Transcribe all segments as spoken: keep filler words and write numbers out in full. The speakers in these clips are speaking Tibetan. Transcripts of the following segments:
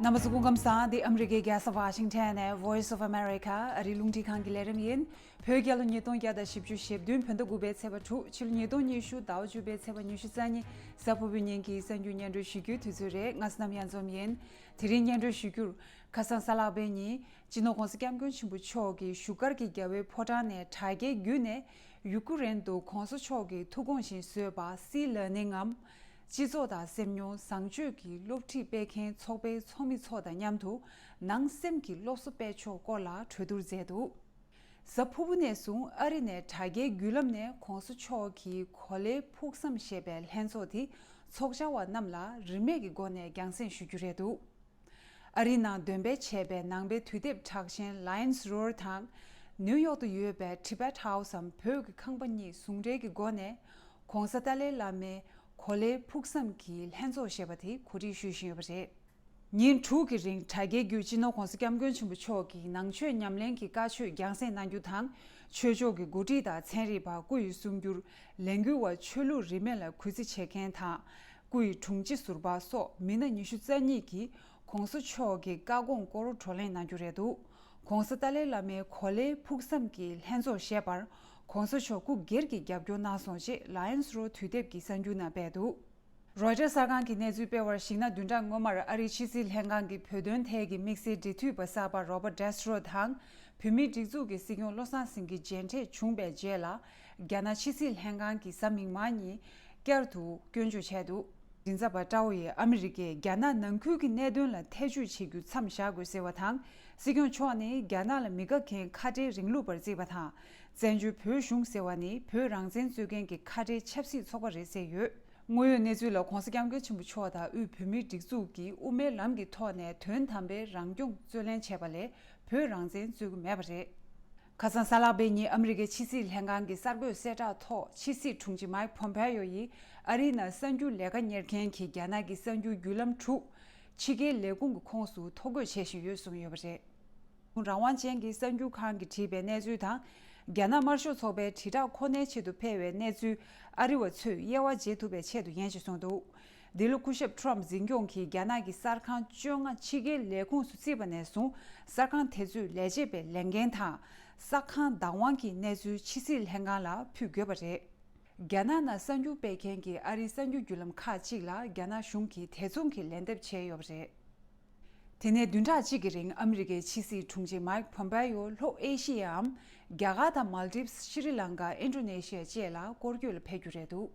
རྣམ་པ་ཚོ་སྐུ་ཁམས་བཟང་། འདི་ཨ་མི་རི་ཀའི་རྒྱལ་ས་ཝ་ཤིང་ཊོན་ནས་Voice of America ཨ་རིའི་རླུང་འཕྲིན་ཁང་གི་ལས་རིམ་ཡིན། བོད་རྒྱལ་ལོ་ཉིས་སྟོང་བརྒྱ་དང་བཞི་བཅུ་ཞེ་བདུན་བོད་ཟླ་དགུ་པའི་ཚེས་པ་དྲུག་ཕྱི་ལོ་ཉིས་སྟོང་ཉི་ཤུ་ཟླ་བ་བཅུ་པའི་ཚེས་པ་ཉི་ཤུ་རྩ་གཉིས་གཟའ་ཕུར་བུའི་ཉིན་གྱི་གསར་འགྱུར་སྙན་སྒྲོན་ཞུ་རྒྱུའི་དུས་ཚོད་རེད། ང་བསོད་ནམས་གཡང་འཛོམས་ཡིན། དེ་རིང་སྙན་སྒྲོན་ཞུ་རྒྱུར། ཁ་སང་གཟའ་ལྷག་པའི་ཉིན་སྤྱི་ནོར་༸གོང་ས་༸སྐྱབས་མགོན་ཆེན་པོ་མཆོག་གིས་བཞུགས་སྒར་གྱི་རྒྱལ་བའི་ཕོ་བྲང་ནས་དྲ་རྒྱའི་བརྒྱུད་ནས་ཡུ་ཀེ་རེན་དུ་༸གོང་ས་མཆོག་གི་ཐུགས་དགོངས་བཞིན་བཟོས་པ་སི་ལར་ནིང་ངམ། སྤྱི་ཚོགས་དང་སེམས་མྱོང་བཟང་སྤྱོད་ཀྱི་སློབ་ཁྲིད་སྤེལ་མཁན་ཚོགས་པའི་ཚོགས་མི་ཚོ་དང་མཉམ་དུ་ནང་སེམས་ཀྱི་སློབ་གསོ་སྤེལ་ཕྱོགས་སྐོར་ལ་གྲོས་བསྡུར་མཛད་འདུག་གཟའ་ཕུར་བུ་ནས་བཟུང་ཨ་རི་ནས་དྲ་རྒྱའི་བརྒྱུད་ལམ་ནས་༸གོང་ས་མཆོག་གི་གོ་ལའི་ཕུགས་བསམ་ཞེས་པའི་ལྷན་ཚོགས་དེ་ཚོགས་བཅར་བ་རྣམས་ལ་རིན་མེད་ཀྱི་སྒོ་ནས་རྒྱང་སྲིང་ཞུ་རྒྱུ་རེད་འདུག་ཨ་རིའི་ནང་འདོན་སྤེལ་བྱས་པའི་ནང་པའི་དུས་དེབ་གྲགས་ཅན་Lions Roar དང་ནིའུ་ཡོག་ཏུ་ཡོད་པའི་Tibet House འམ་བོད་ཀྱི་ཁང་པ་གཉིས་ཟུང་འབྲེལ་གྱི་སྒོ་ནས་༸གོང་ས་ཏཱ་ལའི་བླ་མའི་གོ་ལའི་ཕུགས་བསམ་གྱི་ལྷན་ཚོགས་ཞེས་པ་དེ་གོ་སྒྲིག་ཞུ་བཞིན་ཡོད་པ་རེད། ཉིན་དྲུག་གི་རིང་དྲ་རྒྱའི་བརྒྱུད་སྤྱི་ནོར་༸གོང་ས་༸སྐྱབས་མགོན་ཆེན་པོ་མཆོག་གིས་ནང་ཆོས་ཉམས་ལེན་གྱི་བཀའ་ཆོས་རྒྱང་སྲིང་གནང་རྒྱུ་དང་། ཆོས་ཕྱོགས་ཀྱི་འགོ་ཁྲིད་དང་ཚན་རིག་པ། སྐུ་ཡི་གསུང་སྒྱུར། ལས་འགུལ་བ། ཆོས་ལུགས་རིས་མེད་ལ་གུས་བརྩི་བྱེད་མཁན་དང་། སྐུ་ཡི་དྲུང་ཆེ་ཟུར་པ་སོགས་མི་སྣ་ཉི་ཤུ་རྩ་གཉིས་ཀྱིས་༸གོང་ས་མཆོག་གི་བཀའ་དགོངས་སྐོར་བགྲོ་གླེང་གནང་རྒྱུ་རེད་འདུག ༸གོང་ས་ཏཱ་ལའི་བླ་མའི་གོ་ལའི་ཕུགས་བསམ་གྱི་ལྷན་ཚོགས་ཞེས་པར་༸གོང་ས་མཆོག་སྐུ་སྒེར་གྱིས་རྒྱབ་སྐྱོར་གནང་སོང་ཞེས་Lions Roar དུས་དེབ་ཀྱི་གསར་འགྱུར་ནང་སྤེལ་འདུག་རོའི་ཊར་གསར་ཁང་གི་གནས་ཚུལ་སྤེལ་བར་གཞིགས་ན། བདུན་ཕྲག་སྔོན་མར་ཨ་རིའི་ཕྱི་སྲིད་ལྷན་ཁང་གི་བོད་དོན་ཐད་ཀྱི་དམིགས་བསལ་འབྲེལ་མཐུད་པ་གསར་པ་Robert Destro དང་། བོད་མིའི་སྒྲིག་འཛུགས་ཀྱི་སྲིད་སྐྱོང་བློ་བཟང་སེང་གེ་མཇལ་འཕྲད་བྱུང་བའི་རྗེས་ལ། རྒྱ་ནག་ཕྱི་སྲིད་ལྷན་ཁང་གིས་གཟའ་མིག་དམར་ཉིན་བསྐྱར་དུ་སྐྱོན་བརྗོད་བྱས་འདུག་མགྲིན་ཚབ་པ་ཀྲའོ་ཡིས་ཨ་མི་རི་ཀས་རྒྱ་ནག་ནང་ཁུལ་གྱི་གནད་དོན་ལ་ཐེ་བྱུས་བྱེད་རྒྱུ་མཚམས་བཞག་དགོས་ཟེར་བ་དང་། སྲིད་སྐྱོང་མཆོག་ནི་རྒྱ་ནག་ལ་མི་དགའ་མཁན་ཁ་བྲལ་རིང་ལུགས་པར་བརྩིས་པ་དང་། བཙན་བྱོལ་བོད་གཞུང་ཟེར་བ་ནི་བོད་རང་བཙན་རྩོད་མཁན་གྱི་ཁ་བྲལ་ཆབ་སྲིད་ཚོགས་པ་རེད་ཟེར་ཡོད། དངོས་ཡོད་གནས་ཚུལ་ལ་༸གོང་ས་༸སྐྱབས་མགོན་ཆེན་པོ་མཆོག་དང་དབུས་བོད་མིའི་སྒྲིག་འཛུགས་ཀྱིས་དབུ་མའི་ལམ་གྱི་ཐོག་ནས་དོན་དམ་པའི་རང་སྐྱོང་རྩོད་ལེན་བྱས་པ་ལས་བོད་རང་བཙན་རྩོད་ཀྱི་མེད་པ་རེད། ཁ་སང་གཟའ་ལྷག་པའི་ཉིན་ཨ་མི་རི་ཀའི་ཕྱི་སྲིད་ལྷན་ཁང་གི་གསར་འགོད་གསལ་བསྒྲགས་ཐོག་ཕྱི་སྲིད་དྲུང་ཆེ་མཱིག་ཕོམ་པེ་ཡོ་ཡིས་ཨ་རིའི་ནང་གསར་འགྱུར་ལས་ཀ་གཉེར་མཁན་གྱི་རྒྱ་ནག་གི་གསར་འགྱུར་བརྒྱུད་ལམ་དྲུག་ཕྱི་རྒྱལ་ལས་ཁུངས་ཀྱི་ཁོངས་སུ་ཐོ་འགོད་བྱེད་བཞིན་ཡོད་གསུངས་ཡོད་པ་རེད། རང་དབང་ཅན་གྱི་གསར་འགྱུར་ཁང་གིས་བྲིས་པའི་གནས་ཚུལ་དང་། རྒྱ་ནག་དམར་ཤོག་ཚོགས་པའི་དྲིལ་བསྒྲགས་ཁོ་ནའི་ཆེད་དུ་ཕེབས་པའི་གནས་ཚུལ་ཨ་རི་བ་ཚོས་དབྱེ་བ་འབྱེད་ཐུབ་པའི་ཆེད་དུ་ཡིན་ཞེས་གསུངས་འདུག་འདི་ལོ་སྐུ་ཞབས་ཁྲོམ་འཛིན་སྐྱོང་གིས་རྒྱ་ནག་གི་གསར་ཁང་བཅོ་ལྔ་ཕྱི་རྒྱལ་ལས་ཁུངས་སུ་བརྩིས་པ་ནས་བཟུང་གསར་ཁང་དེ་ཚོས་ལས་བྱེད་པའི་ལས་འགན་དང་། གསར་ཁང་བདག་དབང་གི་གནས་ཚུལ་ཕྱི་སྲིད་ལྷན་ཁང་ལ་ཕུལ་དགོས་པ་རེད། རྒྱ་ནག་ནང་གསར་འགྱུར་སྤེལ་མཁན་གྱི་ཨ་རིའི་གསར་འགྱུར་བརྒྱུད་ལམ་ཁག་ཅིག་ལ་རྒྱ་ནག་གཞུང་གིས་དེ་མཚུངས་ཀྱི་ལན་འདེབས་བྱས་ཡོད་པ་རེད། དེ་ནས་བདུན་ཕྲག་གཅིག་གི་རིང་ཨ་མི་རི་ཀའི་ཕྱི་སྲིད་དྲུང་ཆེ་མཱིག་ཕོམ་པེ་ཡོ་ལྷོ་ཨེ་ཤི་ཡའམ་རྒྱ་གར་དང་མཱལ་ཏིབ། ཤྲི་ལང་ཀ། ཨིན་ཌོ་ནེ་ཤི་ཡ་བཅས་ལ་སྐོར་སྐྱོད་ལ་ཕེབས་རྒྱུ་རེད་འདུག་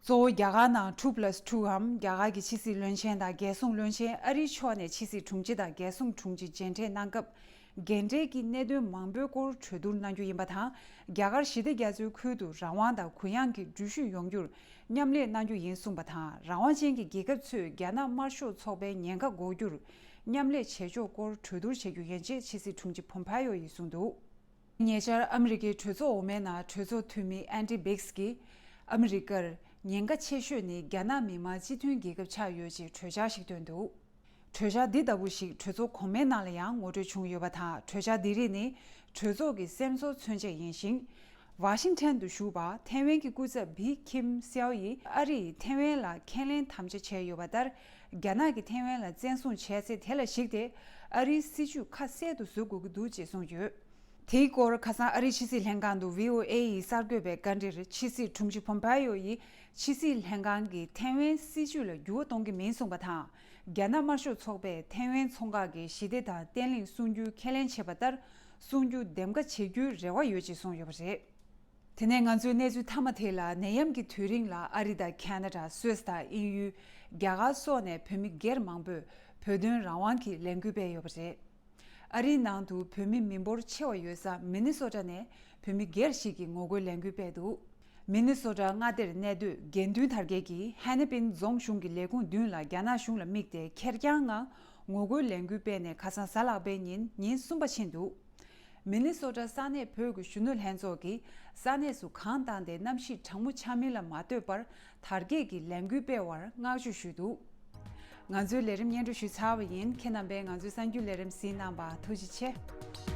གཙོ་བོ་རྒྱ་གར་ནང་two plus two འམ་རྒྱ་གར་གྱི་ཕྱི་སྲིད་བློན་ཆེན་དང་རྒྱལ་སྲུང་བློན་ཆེན་ཨ་རིའི་ཕྱོགས་ནས་ཕྱི་སྲིད་དྲུང་ཆེ་དང་རྒྱལ་སྲུང་དྲུང་ཆེ་མཇལ་འཕྲད་གནང་སྐབས། འགན་འཁྲིའི་གནད་དོན་མང་པོའི་སྐོར་གྲོས་བསྡུར་གནང་རྒྱུ་ཡིན་པ་དང་། རྒྱ་གར་ཞི་བདེ་རྒྱ་མཚོའི་ཁུལ་དུ་རང་དབང་དང་གུ་ཡངས་ཀྱི་འགྲུལ་བཞུད་ཡོང་རྒྱུར་མཉམ་ལས་གནང་རྒྱུ་ཡིན་གསུངས་པ་དང་། རང་དབང་ཅན་གྱི་རྒྱལ་ཁབ་ཚོས་རྒྱ་ནག་དམར་ཤོག་ཚོགས་པའི་ཉེན་ཁ་འགོག་རྒྱུར་མཉམ་ལས་བྱེད་ཕྱོགས་སྐོར་གྲོས་བསྡུར་བྱེད་རྒྱུ་ཡིན་ཅེས་ཕྱི་སྲིད་དྲུང་ཆེ་ཕོམ་ཕ་ཡོ་ཡིས་གསུངས་འདུག་ཉེ་ཆར་ཨ་མི་རི་ཀའི་གྲོས་ཚོགས་འོག་མའི་ནང་གྲོས་ཚོགས་འཐུས་མི་ཨན་ཌི་བིགས་ཀྱིས། ཨ་མི་རི་ཀར་ཉེན་ཁ་ཆེ་ཤོས་ནི་རྒྱ་ནག་མི་དམངས་སྤྱི་མཐུན་རྒྱལ་ཁབ་ཆགས་ཡོད་ཅེས་གྲོས་འཆར་ཞིག་བཏོན་འདུག་གྲོས་འཆར་འདི་ལྟ་བུ་ཞིག་གྲོས་ཚོགས་གོང་མའི་ནང་ལ་ཡང་ངོ་སྤྲོད་བྱུང་ཡོད་པ་དང་། གྲོས་འཆར་འདི་རིགས་ནི་གྲོས་ཚོགས་ཀྱི་སེམས་ཚོར་མཚོན་ཆེད་ཡིན་ཞིང་། ཝ་ཤིང་ཊོན་དུ་བཞུགས་པ་ཐའེ་ཝན་གྱི་སྐུ་ཚབ་བི་ཁིམ་སེའོ་ཡིས་ཨ་རི་ཡིས་ཐའེ་ཝན་ལ་ཁས་ལེན་དམ་བཅའ་བྱས་ཡོད་པ་ལྟར། རྒྱ་ནག་གིས་ཐའེ་ཝན་ལ་བཙན་བཟུང་བྱས་ཚེ། དེ་ལ་གཞིགས་ཏེ་ཨ་རིའི་སྲིད་ཇུས་ཁ་གསལ་དུ་བཟོ་དགོས་ཀྱི་འདུག་ཅེས་གསུངས་ཡོད། དེའི་སྐོར་ཁ་སང་ཨ་རིའི་ཕྱི་སྲིད་ལྷན་ཁང་དུ་བྷི་ཨོ་ཨེ་ཡིས་གསར་འགོད་པའི་བཀའ་འདྲིར། ཕྱི་སྲིད་དྲུང་ཆེ་ཕོམ་པ་ཡོ་ཡིས་ཕྱི་སྲིད་ལྷན་ཁང་གིས་ཐའེ་ཝན་སྲིད་ཇུས་ལ་འགྱུར་བ་གཏོང་གི་མིན་གསུངས་པ་དང་། རྒྱ་ནག་དམར་ཤོག་ཚོགས་པས་ཐའེ་ཝན་མཚོ་འགག་གི་ཞི་བདེ་དང་བརྟན་ལྷིང་སྲུང་རྒྱུའི་ཁས་ལེན་བྱས་པ་ལྟར། སྲུང་རྒྱུ་འདེམས་ཀ་བྱེད་རྒྱུའི་རེ་བ་ཡོད་ཅེས་གསུངས་ཡོད་པ་རེད། དེ་ནས་ང་ཚོའི་གནས་ཚུལ་མཐའ་མ་དེ་ལ། ནད་ཡམས་ཀྱི་དུས་རིང་ལ་ཨ་རི་དང་ཁེ་ན་ཌ། སུད་སི་དང་དབྱིན་ཡུལ། རྒྱ་གར་སོགས་ནས་བོད་མི་སྒེར་མང་པོས་བོད་དོན་རང་དབང་གི་ལས་འགུལ་སྤེལ་ཡོད་པ་རེད། ཨ་རིའི་ནང་དུ་བོད་མི་མི་འབོར་ཆེ་བ་ཡོད་ས་མི་ནི་སོ་ཊ་ནས་བོད་མི་སྒེར་ཞིག་གིས་ངོ་རྒོལ་ལས་འགུལ་སྤེལ་འདུག་མི་ནི་སོ་ཊ་མངའ་སྡེར་གནས་སྡོད་དགེ་འདུན་དར་རྒྱས་ཀྱིས་ཧན་ནེ་པིན་རྫོང་གཞུང་གི་ལས་ཁུངས་མདུན་ལ་རྒྱ་ནག་གཞུང་ལ་དམིགས་ཏེ་ཁེར་རྐྱང་ངང་ངོ་རྒོལ་ལས་འགུལ་སྤེལ་ནས་ཁ་སང་གཟའ་ལྷག་པའི་ཉིན་ཉིན་གསུམ་པ་ཕྱིན་འདུག་མི་ནི་སོ་ཊ་ས་གནས་བོད་ཀྱི་གཞོན་ནུ་ལྷན་ཚོགས་ཀྱིས་ས་གནས་སུ་གངས་བཏང་སྟེ་གནམ་གཤིས་གྲང་མོ་ཆགས་མིན་ལ་མ་ལྟོས་པར་དར་རྒྱས་ཀྱི་ལས་འགུལ་སྤེལ་བར་བསྔགས་བརྗོད་ཞུས་འདུག་ང་ཚོའི་ལས་རིམ་སྙན་སྒྲོན་ཞུས་ཚར་བ་ཡིན། ཁྱེད་རྣམ་པས་ང་ཚོའི་གསར་འགྱུར་ལས་རིམ་གཟིགས་གནང་བར་ཐུགས་རྗེ་ཆེ།